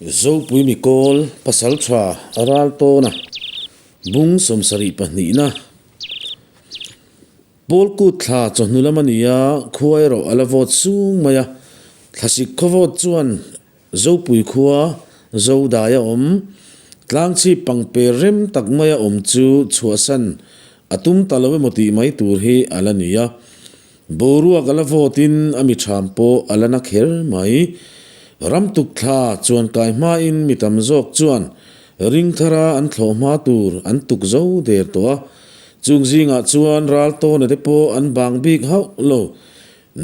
Zopui Mikawl Pasaltha Raltawna bung sawmsarih pahnihna Pawlkut thla chawhnu lam a ni a, khua erawh a la vawt sung mai a. Thlasik khawvawt chuan Zopui khua Zodai a awm, tlangchhip pangper rem tak maia awm chu chhuahsan a tum ta lo emaw tih mai tur hi a la ni a. Boruak a la vawtin a mi ṭham pawh a la na kher mai. Ramtuk thla chuan kai hmain mi tam zawk chuan ring thara an thlawh hma tur an tuk zo der tawh a. Chung zingah chuan ral tawna te pawh an bang bik hauh lo.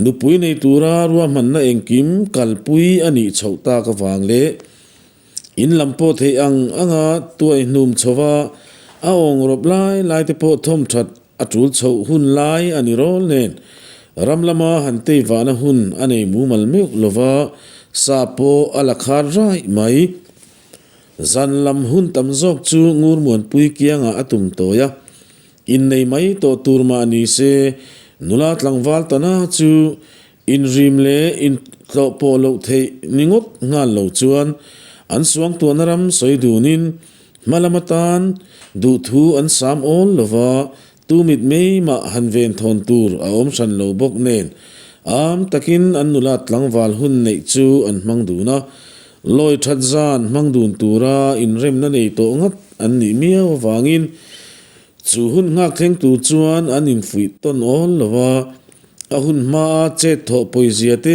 Nupui nei tura ruahmanna engkim kalpui a nih chhoh tak avang leh in lam pawh theih ang anga tuai hnum chhova a awng rawp lai lai te pawh thawm that A tul chhoh hun lai a ni rawl nen ram lama han tei vahna hun a nei mumal meuh lova, sa pawh a la khar raih mai. Zan lam hun tam zawk chu Ngurmuanpui kiangah a tum tawi a, innei mai tawh tur mah ni se, nula tlangval tana chu inrim leh intlawh pawh loh theih ni ngawt nghal lo chuan an suangtuahna ram sawi dunin Hma lam atan duhthu an sam awl lo va, tu mit mei mah han ven thawn tur a awm hran lo bawk nen, am takin an nula tlangval hun neih chu an hmang dun a. Lawi that zan hmang dun tura inremna nei tawh ngat an nih miau avangin chu hun nghak thleng tur chuan an infuih tawn awl lo va, a hun hmaa chet thawh pawizia te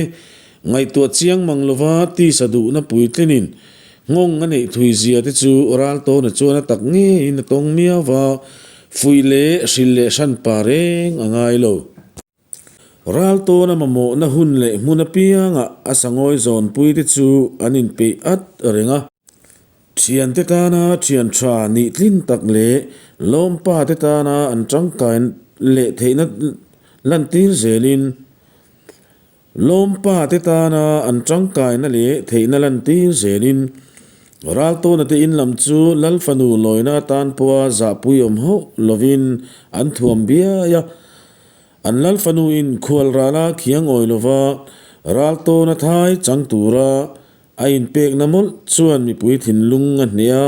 ngaihtuah chiang mang lova tisa duhna puitlinin Nghawng a neih thui zia te chu Raltawna chuan a tak ngeiin a tawng miau va, fuih leh hrilh leh hran pa reng a ngai lo. Raltawna mamawhna hun leh hmun apiangah a sangawi zawnpui te chu an inpeih at reng a. Thiante tana thian tha nih tlin tak leh lawmpa te tana an tangkai leh theihna lantir zelin, Lawmpa te tana an tangkaina leh theihna lantir zelin Raltawna te in lam chu Lal fanu lawina atan pawha zahpui awm hauh lovin an thuam biai a. An Lal fanu in khual rala khiang awi lova Raltawna thai chang tura a inpekna mawlh chuan mipui thinlung a hneh a,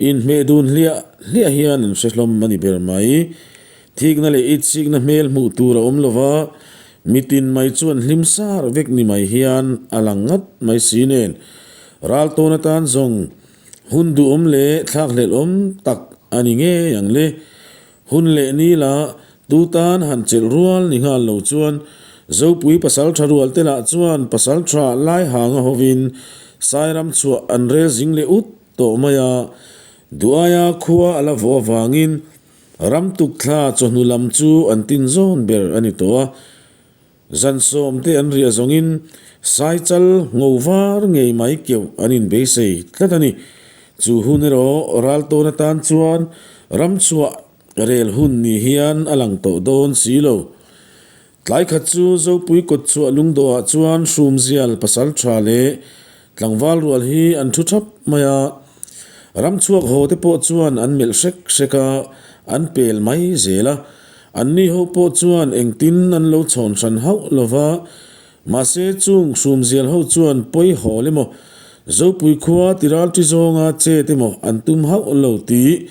inhmeh dun hliah hliah hian an hre hlawm a ni ber mai. Thikna leh itsikna hmel hmuh tur a awm lo va, mitin mai chuan hlim sar vek ni mai hian a lang ngat mai si nen. Ral tawn atan zawng hun duhawm leh thlakhlelh awm tak a ni ngei ang le. Hun leh ni la tu tan han chelh rual ni nghal lo chuan Zopui pasal tha rual te lah chuan pasal tha lai hanga hovin Sairam chhuah an rel zing leh ut tawh mai a, Duaia khua a la vawh avangin ram tuk thla chawhnu lam chu an tin zawn ber a ni tawh a. Zan sawm te an riah zawngin Saichal ngo var ngei mai keuh an inbeisei tlat a ni. Chu hun erawh Raltawn atan chuan ramchhuah rel hun ni hian a lang tawh dawn si lo. Tlai khat chu Zopui kawtchhuah lungdawhah chuan Hrumzial pasal tha leh tlangval rual hi an thu thap mai a. Ramchhuak haw te pawh chuan an melh hrek hrek a, an pel mai zel a. Anni ho pawh chuan engtin an lo chhawn hran hauh lo va, mahse chung Hrumzial ho chuan pawi hawl emaw, Zopui khua tiralṭi zawnga chet emaw an tum hauh lo tih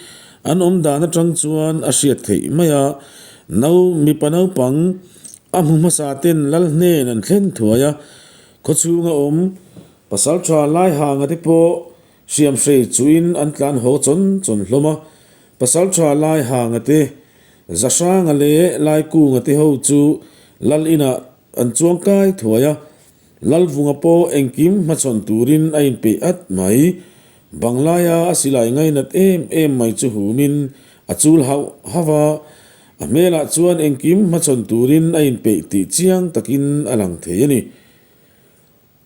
an awm dan aṭang chuan a hriat theih mai a. No mipa naupang a hmu hmasa ten lal hnen an thlen thuai a, khawchhunga awm Pasalṭha Laihanga te pawh hriamhrei chuhin an tlan haw chawn chawn hlawm a, Pasalṭha Laihanga te, Zahranga leh Laikunga te ho chu Lal inah an chuang kai thuai a, Lalvunga pawh engkim hmachhawn turin a inpeih at mai. Banglaia a silai ngainat em em mai chu humin a chul hauh hauh a, a hmelah chuan engkim hmachhawn turin a inpeih tih chiang takin a lang thei a ni.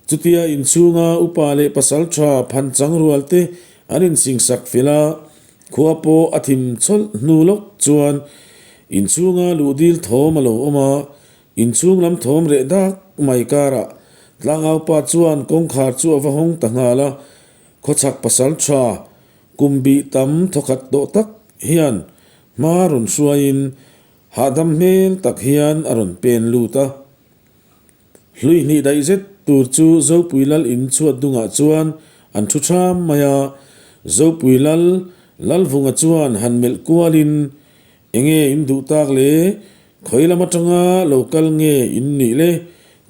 Chutia inchhunga upa leh pasal tha phan chang rual te an insingsak fel a, khua pawh a thim chawlh hnu lawk chuan inchhunga luh dil thawm a lo awm a, inchhung lam thawm reh dak mai karah tlangaupa chuan kawngkhar chu a va hawng ta nghal a, khawchhak pasal tha kum bih tam thawkhat tawh tak hian hma rawn hruaiin hahdam hmel tak hian a rawn pen lut a. Hlui hnih daih zet tur chu Zopui Lal in chhuat dungah chuan an thu ṭham mai a. Zopui Lal, Lalvunga chuan han melh kualin, Enge in duh tak le? Khawi lam aṭanga lo kal nge in nih le?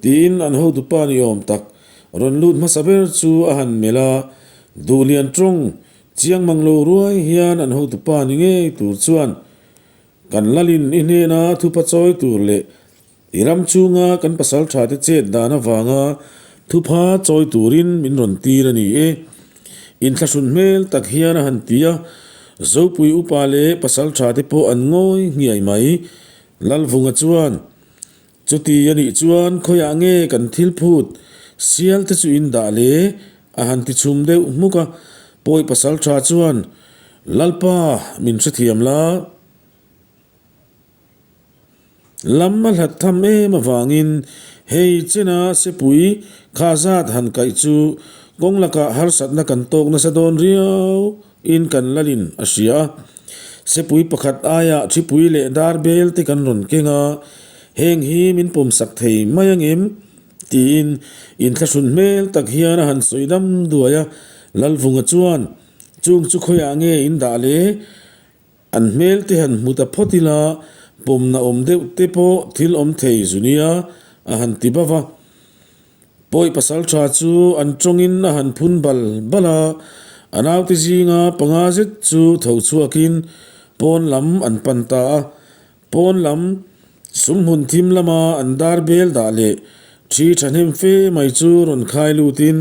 tiin an hotupa ni awm tak rawn lut hmasa ber chu a han melh a. Duhlian ṭawng chiang mang lo ruai hian an hotupa ni ngei tur chuan kan lalin i hnena thupa chawi tur leh I ram chhunga kan pasalṭhate chet dan avanga thupha chawi turin min rawn tir a ni e. Inthlahrun hmel tak hian a han ti a, Zopui upa leh pasalṭhate pawh an ngawi nghiai mai. Lalvunga chuan, Chuti a nih chuan khawiah nge kan thil phut sial te chu in dah le? a han ti chhum deuh hmuk a. Pawi pasalṭha chuan, Lalpa, min hrethiam la. Lam a hlat tham em avangin hei chena sepui kha zat han kaih chu kawng lakah harsatna kan tawk nasa dawn riau in kan lalin a hria a. Sepui pakhat aiah thipui leh dar bel te kan rawn keng a, heng hi min pawmsak thei mai angem? tiin inthlahrun hmel tak hian a han sawi dam duai a. Lalvunga chuan, Chung chu khawiah nge in dah le? An hmel te han hmu ta phawt ila, pawmna awm deuh te pawh thil awm thei zu nia, a han ti bauh a. Pawi pasal tha chu an tawngin a han phun bal bal a, a naute zinga panga zet chu tho chhuakin pawn lam an pan ta a. Pawn lam sumhmun thim lama an dar bel dah leh thi thahnem fe mai chu rawn khai lutin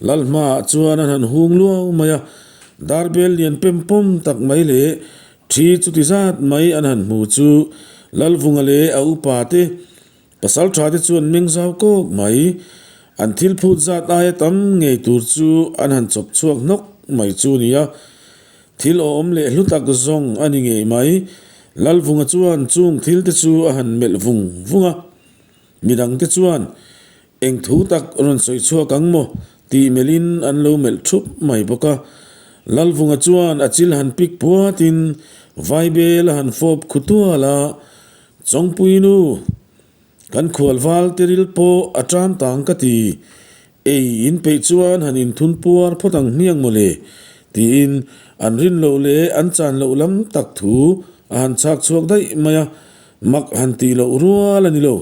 lal hmaah chuan an han hung luau mai a. Dar bel lian pem pawm tak mai leh thi chuti zat mai an han hmu chu Lalvunga leh a upa te pasal tha te chuan meng zau kawk mai. An thil phut zat aia tam ngei tur chu an han chawp chhuak hnawk mai chu nia. Thil awm leh hlu tak zawng a ni ngei mai. Lalvunga chuan chung thil te chu a han melh vung vung a. Midangte chuan eng thu tak rawn sawi chhuak ang maw tih melhin an lo melh thup mai bawk a. Lalvunga chuan a chil han pik puatin Vaibel a han fawp khu tual a, Chawngpuinu, Kan khual val te ril pawh a tan tang ka ti. Ei in peih chuan han inthun puar phawt ang hmiang mawle, tiin an rin loh leh an chan loh lam tak thu a han chhak chhuak daih mai a, mak han tih loh rual a ni lo.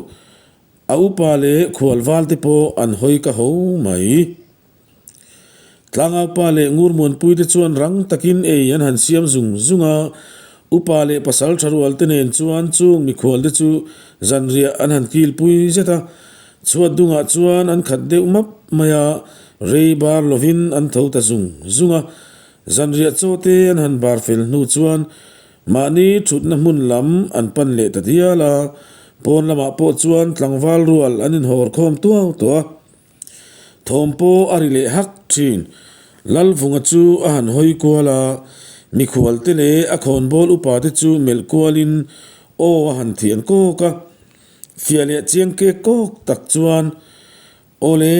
A upa leh khual val te pawh an hawi ka ho mai. Tlangaupa leh Ngurmuanpui te chuan rang takin ei an han siam zung zung a, upa leh pasal tha rual te nen chuan chung mikhual te chu zanriah an han kilpui zet a, chhuat dungah chuan an khat deuh map mai a, rei bar lovin an tho ta zung zung a. Zanriah chaw te an han bar fel hnu chuan mahni thutna hmun lam an pan leh ta dial a, pawn lamah pawh chuan tlangval rual an inhawr khawm tuau tawh a. Thawm pawh a ri leh hak thin. Lalvunga chu a han hawi kual a, mikhual te leh a khawnbawl upa te chu melh kualin aw a han thian kawk a. Fiah leh chiang kek kawk tak chuan, Awle,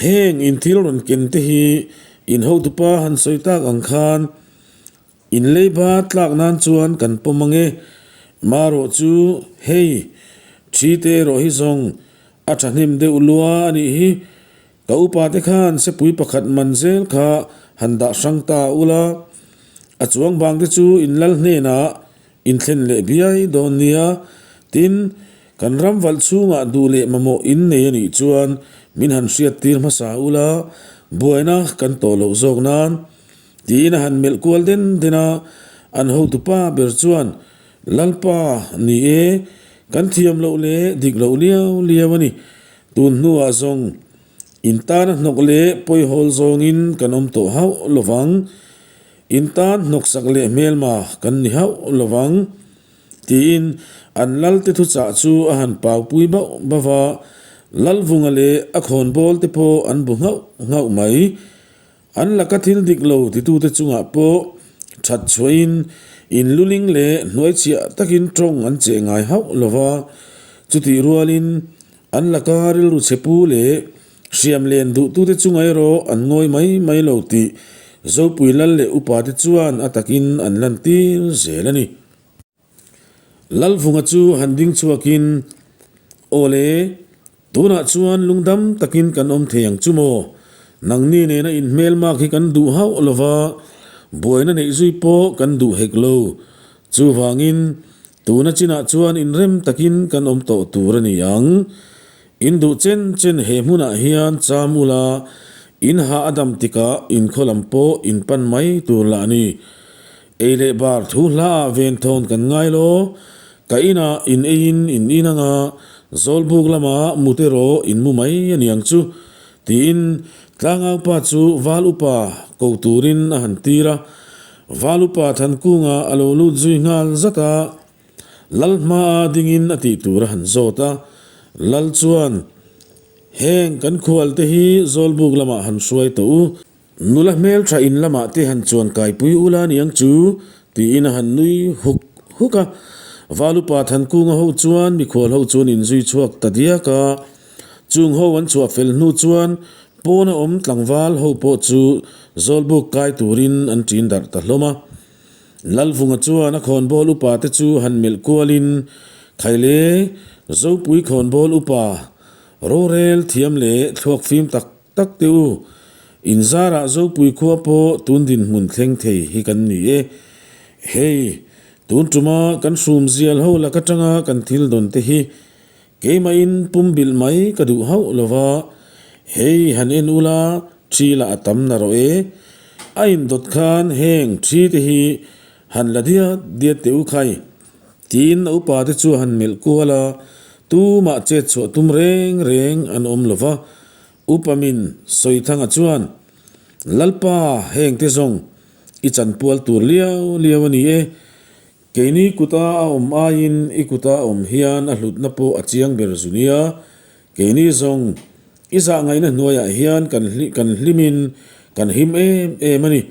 heng in thil rawn ken te hi in hotupa han sawi tak ang khan In leiba tlak nan chuan kan pawm ang e. Marawh chu hei, thi te erawh hi zawng a thahnem deuh lua a nih hi. Ka upa te khan sepui pakhat man zel kha han dah hrang ta ula, a chuang bang te chu in lal hnenah in thlen leh biai dawn nia. Tin, kan ram valh chhungah duh leh mamawh in nei a nih chuan min han hriat tir hmasa ula, buaina kan tawh loh zawk nan. Tiin a han melh kual den den a, an hotupa ber chuan, Lalpa, ni e, kan thiam loh leh dik loh liau liau a ni. Tun hnuah zawng in tana hnawk leh pawihawl zawngin kan awm tawh hauh lo vang. In tan hnawksak leh hmelma kan ni hauh lo vang. Tiin an lalte thuchah chu a han paupui bauh bauh a, Lalvunga leh a khawnbawl te pawh an bu nghauh nghauh mai. An laka thil dik lo titute chungah pawh that chhuahin in luling leh hnuaichhiah takin tawng an cheh ngai hauh lo va, chutih rualin an laka rilru chhepu leh hriam len duhtute chungah erawh an ngawi mai mai lo tih Zopui Lal leh upate chuan a takin an lantir zel a ni. Lalvunga chu han ding chhuakin, Awle, tunah chuan lungdam takin kan awm thei ang chu maw? Nangni nena inhmelmak hi kan duh hauh lo va, buaina neih zui pawh kan duh hek lo. Chuvangin, tuna chinah chuan inrem takin kan awm tawh tur a ni ang. In duh chen chen he hmunah hian cham ula, in hah a dam tikah in khaw lam pawh in pan mai tur lah a ni. Ei leh bar thu hlaah venthawn kan ngai lo, ka inah in eiin in in anga Zawlbuk lama mut erawh in mu mai a niang chu, tiin Tlangaupa chu Val Upa ko turin a han tir a. Val Upa Thankunga a lo lut zui nghal zat a, Lal hmaa dingin a tih tur a han zawt a. Lal chuan, Heng kan khualte hi Zawlbuk lamah han hruai tawh u. Nula hmeltha in lamah te han chuan kaipui ula niang chu, tiin a han nui huk huk a. Valupa Thankunga ho chuan mikhual ho chuan inzui chhuak ta diak a. Chung ho an chhuah fel hnu chuan pawna awm tlangval ho pawh chu Zawlbuk kai turin an ṭin darh ta hlawm a. Lalvunga chuan a khawnbawl upa te chu han melh kualin, Khaile, Zopui khawnbawl upa, rorel thiam leh thluak fim tak Tak teh u, inzarah Zopui khua pawh tun dinhmun thleng thei hi kan ni e. Hei, tun tuma kan hrum zial ho lak atanga kan thil dawn te hi keimahin pumbilh mai ka duh hauh lo va, hei han en ula thi lah a tam na rawh e. A indawt khan heng thi te hi han la diat diat teh u khai. Tiin a upa te chu a han melh kual a, tumah chet chhuah tum reng reng an awm lo va. Upa min Sawithanga chuan, Lalpa, heng te zawng i chanpual tur liau liau a ni e. Keini kuta a awm aiin i kuta a awm hian a hlutna pawh a chiang ber zu nia. Keini zawng i zahngaihna hnuaiah hian kan kan hlimin kan him em em a ni.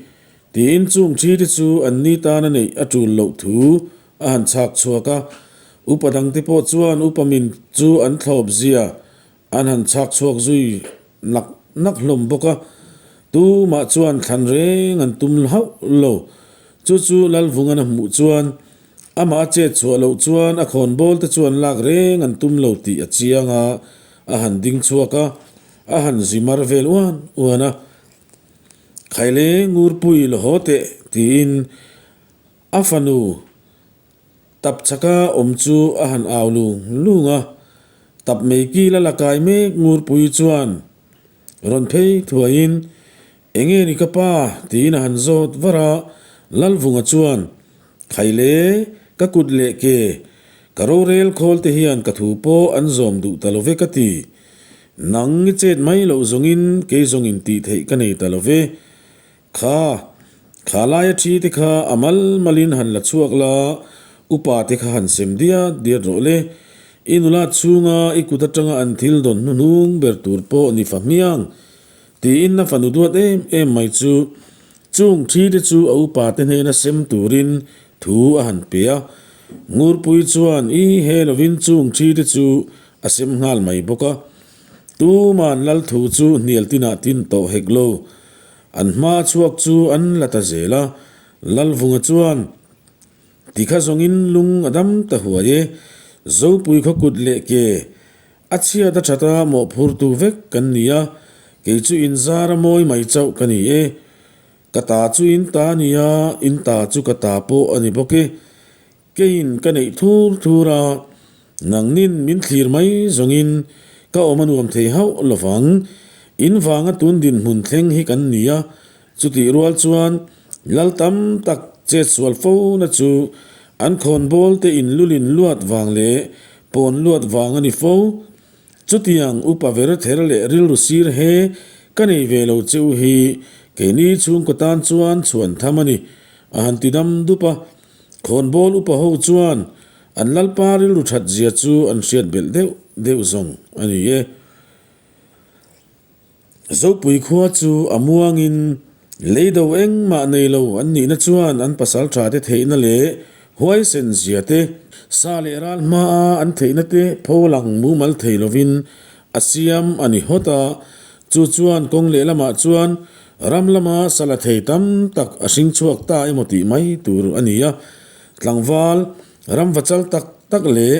Tiin chung thi te chu an ni tana neih a tul loh thu a han chhak chhuak a. Upa dangte pawh chuan upa min chu an thlawp zia An han chhak chhuak zui nak nak hlawm bawk a, tumah chuan thlan reng an tum hauh lo. Chu chu Lalvungan a hmuh chuan amah a chet chhuah loh chuan a khawnbawl te chuan lak reng an tum lo tih a chiang a, a han ding chhuak a, a han zi mar vel uan uan a. Khaile Ngurpui la haw teh tiin a fanu Tap chaka awm chu a han au lung lung a, tap mei kil a la kai mek Ngurpui chuan rawn phei thuaiin, Enge ni ka pa? tiin a han zawt var a, Lalvunga chuan, Khaile, ka kut leh ke, ka rorel khawl te hian ka thu pawh an zawm duh ta lo ve ka ti. Nang i chet mai loh zawngin kei zawngin tih theih ka nei ta lo ve. Kha, kha laia thi te kha a mal malin han la chhuak la, upa te kha han sem diat diat rawh le. I nula chhunga i kut atanga an thil dawn hnuhnung ber tur pawh ni fa hmiang, tiin a fanu duat em em mai chu chung thi te chu a upa te hnena sem turin thu a han pe a. Ngurpui chuan i he lovin chung thi te chu a sem nghal mai bawk a. Tuman lal thu chu hnial tinah tin tawh hek lo. An hma chhuak chu an la ta zel a, Lalvunga chuan, Tikha zawngin lung a dam ta huai e, Zopui khaw kut leh ke a chhiat a that a mawhphurtu vek kan ni a, kei chu inzar a mawi mai chauh ka ni e. Ka ta chu in ta a ni a, in ta chu ka ta pawh a ni bawk e. Keiin ka neih thur thur a, nangnin min thlir mai zawngin ka awm a nuam thei hauh lovang. In vanga tun dinhmun thleng hi kan ni a, chutih rual chuan lal tam tak chet sual fo na chu an khawnbawl te in lulin luat vang leh pawn luat vang a ni fo. Chutiang upa ver ther leh rilru sir he ka nei ve lo che u hi keini chhungkaw tan chuan chhuan tham a ni, a han ti dam dup a. Khawnbawl upa ho chuan an lalpa rilru that zia chu an hriat belh deuh deuh zawng a ni e. Zopui khua chu a muangin leido engmah nei lo an nihna chuan an pasal tha te theihna leh huaisen zia te, sa leh ral hmaa an theihna te pho lang mumal thei lovin a siam a ni hawt a, chu chuan kawng lehlamah chuan ram lama sa la thei tam tak a hring chhuak ta emaw tih mai tur a ni a. Tlangval, ram va chal tak tak leh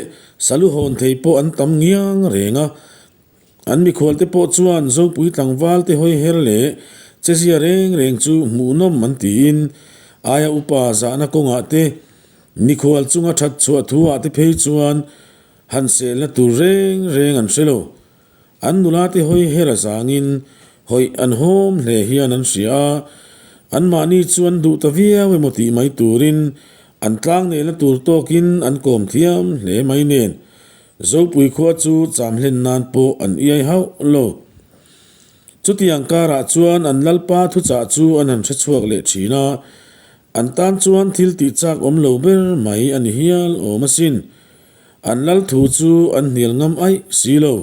salu hawn thei pawh an tam ngiang reng a. An mikhualte pawh chuan Zopui tlangvalte hawi her leh chezia reng reng chu hmuhnawm an tiin aia upa zahna kawngah te, mikhual chunga that chhuah thu ah te phei chuan han selna tur reng reng an hre lo. An nulate hawi her a zangin hawi an hawm hle hian an hria a, anmahni chu an duh ta viau emaw tih mai turin an tlang neihna tur tawkin an kawm thiam hle mai nen Zopui khua chu cham hlen nan pawh an iai hauh lo. Chutiang karah chuan an Lalpa thuchah chu an han hrechhuak leh thin a, an tan chuan thil tih chak awm lo ber mai a ni hial awm asin. An lal thu chu an hnial ngam aih si lo.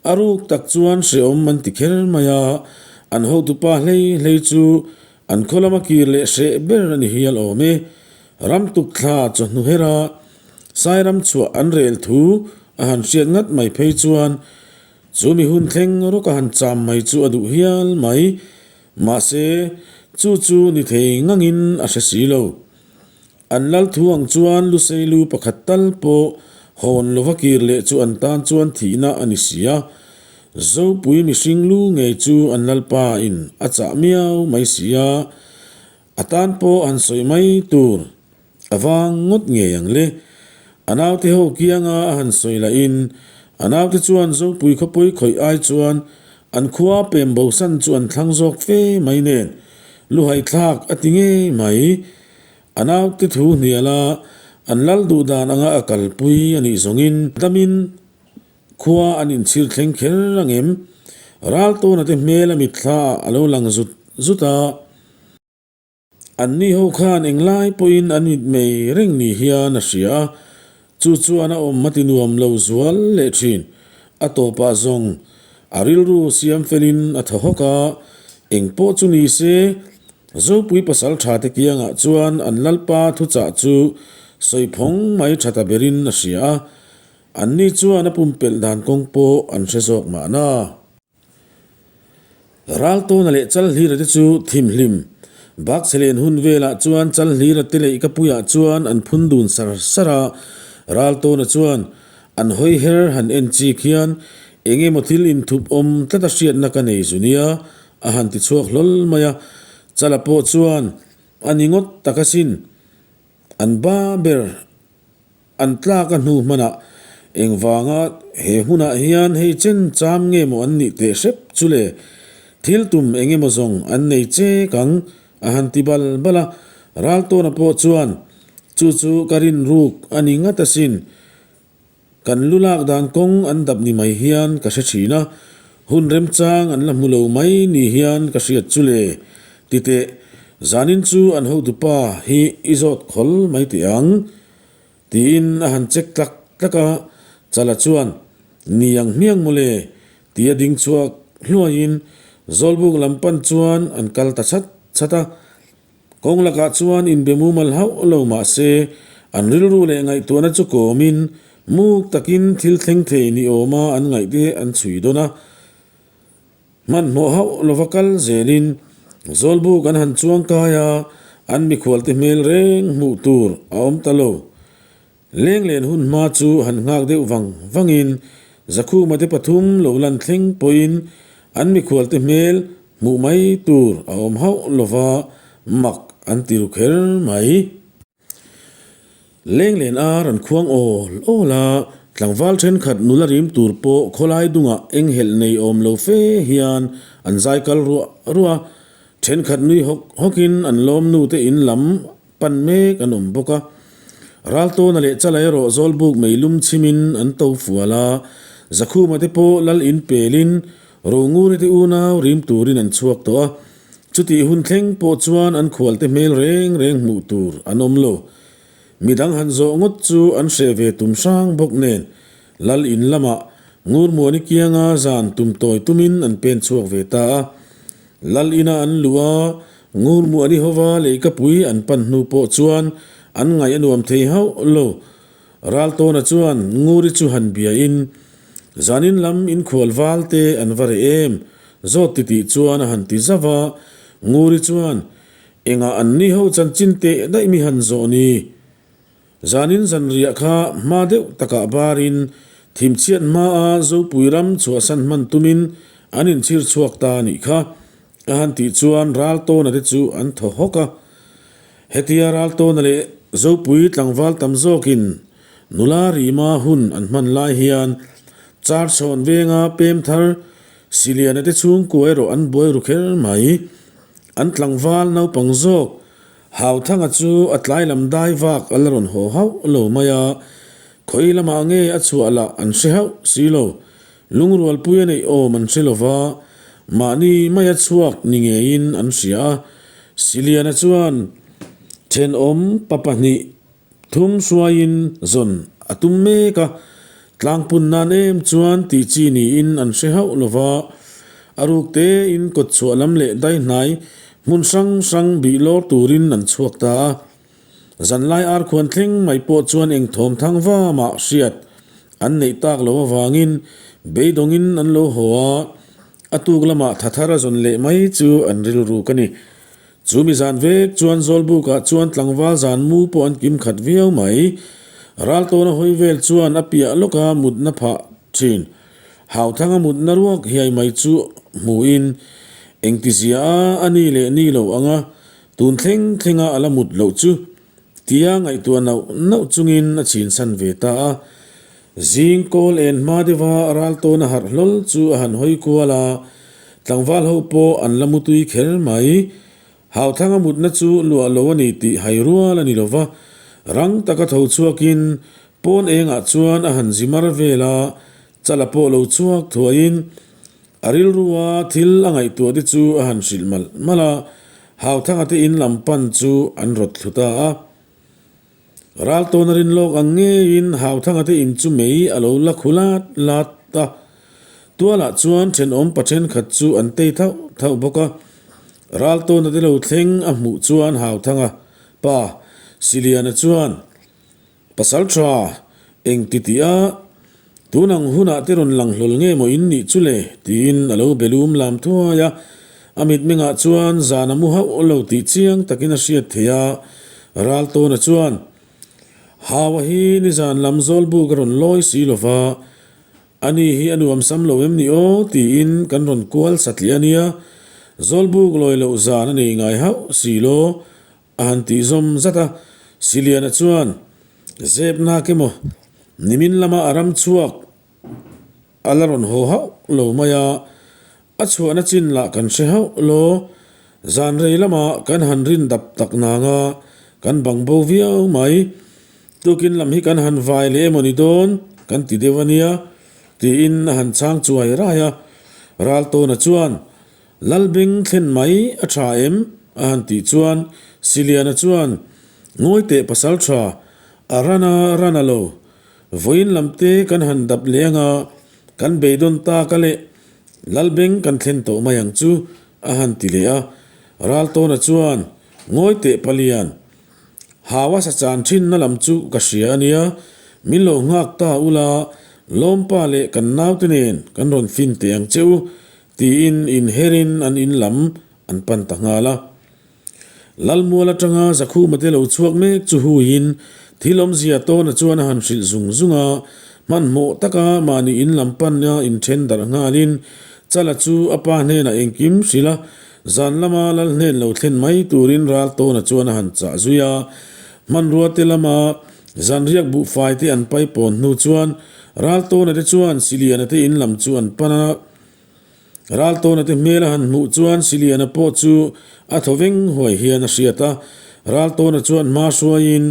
A ruk tak chuan hrehawm an ti kher mai a, an hotupa hlei hlei chu an khaw lama kir leh hreh ber a ni hial awm e. Ram tuk thla chawhnu her a, Sairam chhuah an rel thu a han hriat ngat mai phei chuan chu mi hun thleng rawk a han cham mai chu a duh hial mai. Mahse, chu chu ni thei ngangin a hre si lo. An lal thu ang chuan Lusei lu pakhat tal pawh hawn lova kir leh chu an tan chuan thihna a ni si a. Zopui mihring lu ngei chu an lalpa in a chah miau mai si a, a tan pawh han sawi mai tur a vang ngawt ngei ang le. A naute ho kianga a han sawi lahin a naute chuan Zopui khawpui khawih ai chuan an khua pem bosan chu an thlang zawk fe mai nen luhaithlak a ti ngei mai. A naute thu hnial a, an lal duh dan anga a kalpui a nih zawngin damin khua an inchhir thleng kher ang em? Raltawna te hmel a mitthla ah a lo lang zut zut a. Anni ho khan englai pawhin an mitmei reng ni hian a hria a, chu chuan a awm a ti nuam lo zual leh thin. A tawpah zawng a rilru siam felin a thaw hawk a, engpawh chu ni se, Zopui pasal tha te kiangah chuan an Lalpa thuchah chu sawi phawng mai tha ta berin a hria a, anni chuan a pumpelh dan kawng pawh an hre zawk mahna. Raltawna leh Chalhlira te chu thimhlim Bakchhelen hun velah chuan Chalhlira te leh Kapuiah chuan an phun dun sar sar a, Raltawna chuan an hawi her han en chik hian eng emaw thil inthup awm tlat a hriatna ka nei zu nia A han ti chhuak hlawl mai a, Chala pawh chuan a ni ngawt tak asin. An ba ber an tlak a hnu hmanah engvanga he hmunah hian hei chen cham nge maw an nih teh hrep chu le? Thil tum eng emaw zawng an nei chek ang a han ti bal bal a, Raltawna pawh chuan chu chu ka rin ruk a ni ngat asin. Kan lu lak dan kawng an dap ni mai hian ka hre thin a, hun remchang an la hmu lo mai ni hian ka hriat chu le. Titeh, zanin chu an hotupa hi i zawt khawl mai teh ang. Tiin a han check tlak tlak a, Chala chuan, Ni ang hmiang maw le? Tia ding chhuak hluaiin Zawlbuk lam pan chuan an kal ta chat chat a. Kawng lakah chuan inbe mumal hauh lo mah se, an rilru leh ngaihtuahna chu kawmin muk takin thil thleng thei ni awma an ngaihte an chhui dawn a. Hmanhmawh hauh lova kal zelin Zawlbuk an han chuang kai a, an mikhualte hmel reng hmuh tur a awm ta lo. Lenglen hun hma chu han nghak deuh vang vangin Zakhuma te pathum lo lan thleng pawhin an mikhualte hmel hmuh mai tur a awm hauh lova mak an ti ru kher mai. Lenglen ar an khuang awl awl a, tlangval thenkhat nula rim tur pawh khawlai dungah enghelh nei awm lo fe hian an zai kal ruah ruah a, thenkhat nui hawk hawkin an lawmnu te in lam Pan mek an awm bawk a. Raltawna leh Chala erawh Zawlbuk meilum chhimin an to fual a, Zakhuma te pawh lal in pelin Ronguri te unau rim turin an chhuak tawh a. Chutih hun thleng pawh chuan an khualte hmel reng reng hmuh tur an awm lo. Midang han zawh ngawt chu an hreh ve tum hrang bawk nen lal in lamah Ngurmuani kianga zan tum tawi tumin an pen chhuak ve ta a. Lal ina an luh a, Ngurmuani hova leikapui an pan hnu pawh chuan an ngaih a nuam thei hauh lo. Raltawna chuan Nguri chu han biain, Zanin lam inkhual val te an va reh em? Zawt titih chuan a han ti zauh a. Nguri chuan, Engah an ni ho chanchin teh daih mi han zawh ni? Zanin zanriah kha hma deuh takah barin Thimchhiat hmaa Zopui ram chhuahsan hman tumin an inchhir chhuak ta a nih kha. A han tih chuan Raltawna te chu an thaw hawk a. Hetia Raltawna leh Zopui tlangval tam zawkin nula rima hun an hman lai hian Charchhawn venga pem thar Siliana te chhungkua erawh an buai ru kher mai. An tlangval naupang zawk Hauthanga chu a tlai lam dai vak a la rawn haw hauh lo mai a, khawi lamah nge a chhuah lah an hre hauh si lo. Lungrualpui a neih awm an hre lo va, mahni maia chhuak ni ngeiin an hria a. Siliana chuan thenawm pa pahnih Thum hruaiin zawn a tum mek a, tlangpun nan em chuan tih chi niin an hre hauh lo va, a ruk tein kawt chhuah lam leh daihnai hmun hrang hrang bih lawr turin an chhuak ta a. Zanlai arkhuan thleng mai pawh chuan eng thawm thang va mah hriat an neih tak lo avangin beidawngin an lo haw a, a tuk lamah tha thar a zawn leh mai chu an rilruk a ni. Chu mi zan vek chuan Zawlbukah chuan tlangval zan mu pawh an kim khat viau mai. Raltawna hawi vel chuan a piah lawka mutna phah thin. Hauthanga mutna ruak hiai mai chu hmuhin engtizia a a ni leh ni lo anga tun thleng thlenga a la mut loh chu tia ngaihtuah nauh nauh chungin a chhinsan ve ta a. Zing kawl en hma deuha Raltawna harh hlawl chu a han hawi kual a, tlangval ho pawh an la mutui kher mai. Hauthanga mutna chu luah lo a ni tih hai rual a ni lo va, rang taka tho chhuakin pawn engah chuan a han zi mar vel a, chala pawh lo chhuak thuaiin a rilrua thil a ngaihtuah te chu a han hrilh malh malh a, Hauthanga te in lam pan chu an rawt thlu ta a. Raltawna rin lawk ang ngeiin Hauthanga te in chu mei a lo la khu lat lat a, tualah chuan thenawm pa thenkhat chu an tei thauh thauh bawk a. Raltawna te lo thleng a hmuh chuan Hauthanga pa Siliana chuan, Pasal tha, eng ti tih a, tun ang hunah te rawn lang hlawl nge maw in nih chu le? tiin a lo be lum lam thuai a. A mitmengah chuan zan a mu hauh lo tih chiang takin a hriat theih a. Raltawna chuan, Hawa hi nizan lam Zawlbuk a rawn lawi si lo va, ani hi a nuam sam lo em ni aw? tiin kan rawn kual satliah a nia. Zawlbuk lawi loh zan a nei ngai hauh si law, A han tih zawm zat a, Siliana chuan, Zep nak emaw, nimin lama a ram chhuak a la rawn haw hauh lo mai a, a chhuahna chin lah kan hre hauh law, zan rei lama kan han rin dap tak nang a, kan bang bo viau mai. Tukin lam hi kan han vai leh emaw ni dawn kan ti deuh a nia, tiin a han chhang chuai rai a. Raltawna chuan, Lalbeng thlen mai a tha em? a han tih chuan Siliana chuan, Ngawi teh pasal tha, a ran a ran a lo. Vawiin lam te kan han dap leh anga kan beidawn tak a leh Lalbeng kan thlen tawh mai ang chu, a han ti leh a. Raltawna chuan, Ngawi teh Palian, Hau a sa chan thinna lam chu ka hria a nia, min lo nghak ta ula, Lawmpa leh kan naute nen kan rawn fin teh ang che u, Tiin inherin an in lam an pan ta nghal a. Lalmual atanga Zakhuma te lo chhuak mek chu huiin thil awmzia tawna chuan a han hrilh zung zung a, hmanhmawh taka mahni in lam panna inthen darh nghalin Chala chu a pa hnenah engkim hrilh a, zan lama lal hnen lo thlen mai turin ral tawna chuan a han chah zui a. Hmanrua te lama zanriak buhfai te an paipawn hnu chuan ral tawna te chuan Siliana te in lam chu an pan a. Raltawna te hmel a han hmuh chuan Siliana pawh chu a thaw veng huai hian a hriat a. Raltawna chuan hma hruaiin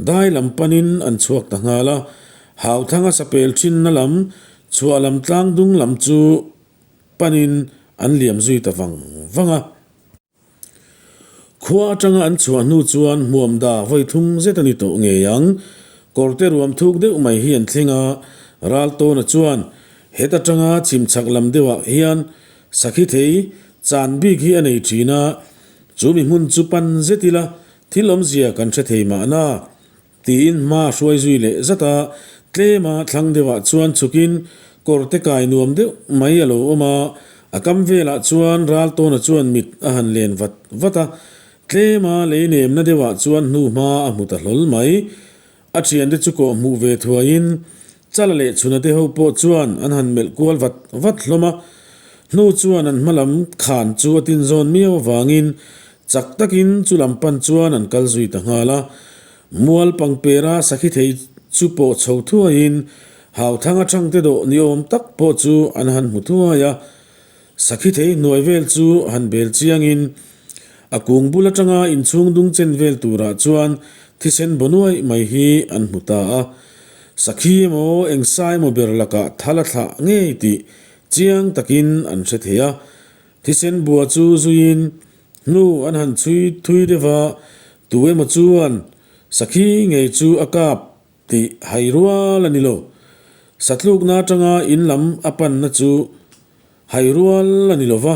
dai lam panin an chhuak ta nghal a. Hauthanga sapel thinna lam, chhuah lam tlang dung lam chu panin an liam zui ta vang vang a. Khua atanga an chhuah hnu chuan hmuam da vawi thum zet a ni tawh ngei ang. Kawrte ruam thuk deuh mai hi an thleng a, Raltawna chuan het atanga chhim chhak lam deuhah hian sakhi thei chan bik hi a nei thin a, chu mi hmun chu pan zet ila thil awmzia kan hre thei mahna. Tiin hma hruai zui leh zat a, tlema thlang deuhah chuan chhukin kawrte kai nuam deuh mai a lo awm a, a kam velah chuan Raltawna chuan mit a han len vat vat a, tlema lei nemna deuhah chuan hnu hma a hmu ta hlawl mai. A thiante chu kawh hmuh ve thuaiin Chala leh chhuna te ho pawh chuan an han melh kual vat vat hlawm a, hnu chuan an hma lam khan chu a tin zawn miau avangin chak takin chu lam pan chuan an kal zui ta nghal a. Mual pangpera sakhi thei chu pawh chho thuaiin Hauthang atang te dawh ni awm tak pawh chu an han hmu thuai a. Sakhi thei hnuai vel chu han bel chiangin a kung bul atanga inchhung dung chen vel turah chuan thisen baw nuaih mai hi an hmu ta a. Sakhi emaw eng sa emaw ber lakah thal a thlah ngei tih chiang takin an hre thei a. Thisen bua chu zuiin hnu an han chhui thui deuh a, tu emaw chuan sakhi ngei chu a kap Tih hai rual a ni lo. Satlukna atanga in lam a panna chu hai rual a ni lo va,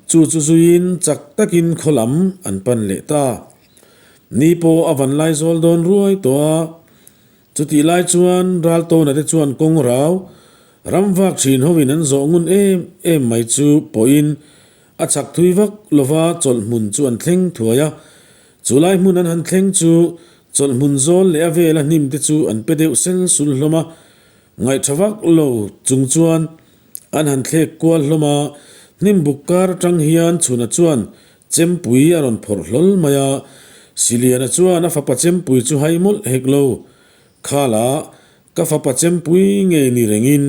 chu chu zuiin chak takin khaw lam an pan leh ta. Ni pawh a van lai zawl dawn ruai tawh a. Chutih lai chuan Raltawna te chuan kawng rau ram vak thin hoin an zawh ngun em em mai chu pawhin a chak thui vak lova chawlh hmun chu an thleng thuai a. Chu lai hmun an han thleng chu Chawlhhmun zawl leh a vela hnim te chu an pe deuh sel sul hlawm a, ngaihtha vak lo chung chuan an han thlek kual hlawm a, hnim buk kar atang hian chhuna chuan chempui a rawn phawrh hlawl mai a, Siliana chuan a fapa chempui chu hai mawlh hek lo, Khala, ka fapa chempui ngei ni rengin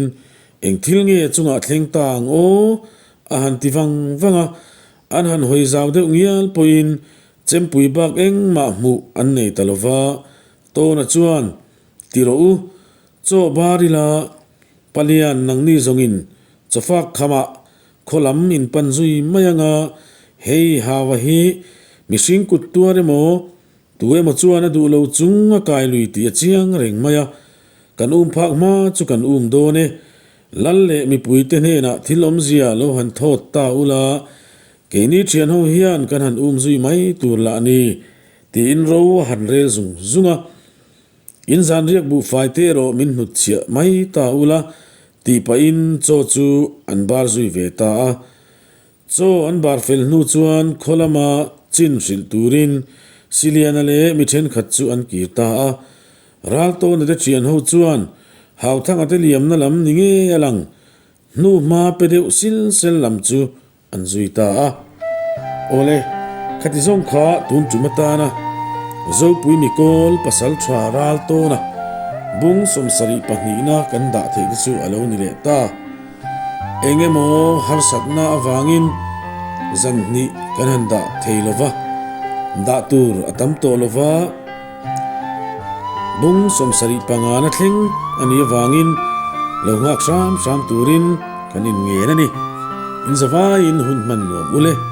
eng thil nge chungah thleng ta ang aw? a han ti vang vang a, an han hawi zau deuh ngial pawhin Chempui bak engmah hmuh an nei ta lova, Tawna chuan, Ti rawh u, chaw bar ila, Palian nangni zawngin chawfak khamah khaw lam in pan zui mai anga, hei Hawa hi mihring kut tuar emaw, tu emaw chuan a duh lo chung a kai lui tih a chiang reng mai a, kan um phak hma chu kan um dawn e, Lal leh mipuite hnenah thil awmzia lo han thawt ta ula, Keini thian ho hian kan han um zui mai tur lah a ni, tiin ro a han rel zung zung a. In zan riak buhfai te erawh min hnut chhiah mai ta ula, tih pahin chaw chu an bar zui ve ta a. Chaw an bar fel hnu chuan khaw lama chin hrilh turin Siliana leh mi thenkhat chu an kir ta a. Raltawna te thian ho chuan Hauthanga te liamna lam ni ngei a lang, hnu hma pe deuh sil sel lam chu An zui ta a. Awle, khati zawng kha tun tum atana Zopui Mikawl pasal tha ral tawna bung 72 pahnihna kan dah theih te chu a lo ni leh ta. Eng emaw harsatna avangin zan hnih kan han dah thei lo va, dah tur a tam tawh lo va, Bung 70 pangana thleng a nih avangin lo nghak hram hram turin kan inngen a ni. Inzavaiin hun hman nuam ule.